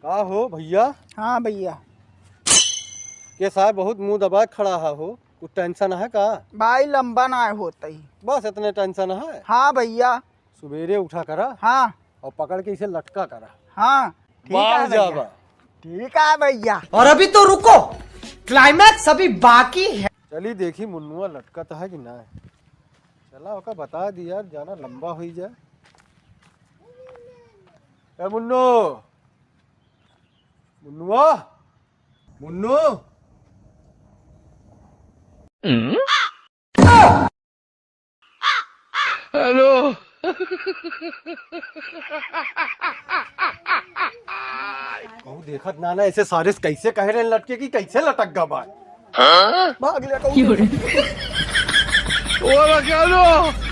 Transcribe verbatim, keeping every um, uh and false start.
का हो भइया? हाँ भइया। के साहब बहुत मुंह दबाए खड़ा हा हो, कुछ tension है का? भाई लंबा ना होत ही। बस इतने tension है? हाँ भइया। सुबेरे उठा करा। हाँ। और पकड़ के इसे लटका करा। हाँ, ठीक है भइया। ठीक है भइया। और अभी तो रुको, climax अभी बाकी है। चली देखी मुन्नुआ लटकत है कि ना है। चला ओका बता दी यार, जाना लंबा होई जाए। ए मुन्नो, मुन्नुआ, मुन्नू। हेलो। कहूँ देखत ना ना, ऐसे सारे कैसे कह रहे हैं लटके की, कैसे लटक गा बा? हाँ? भाग ले कहूँ। ओला क्या लो?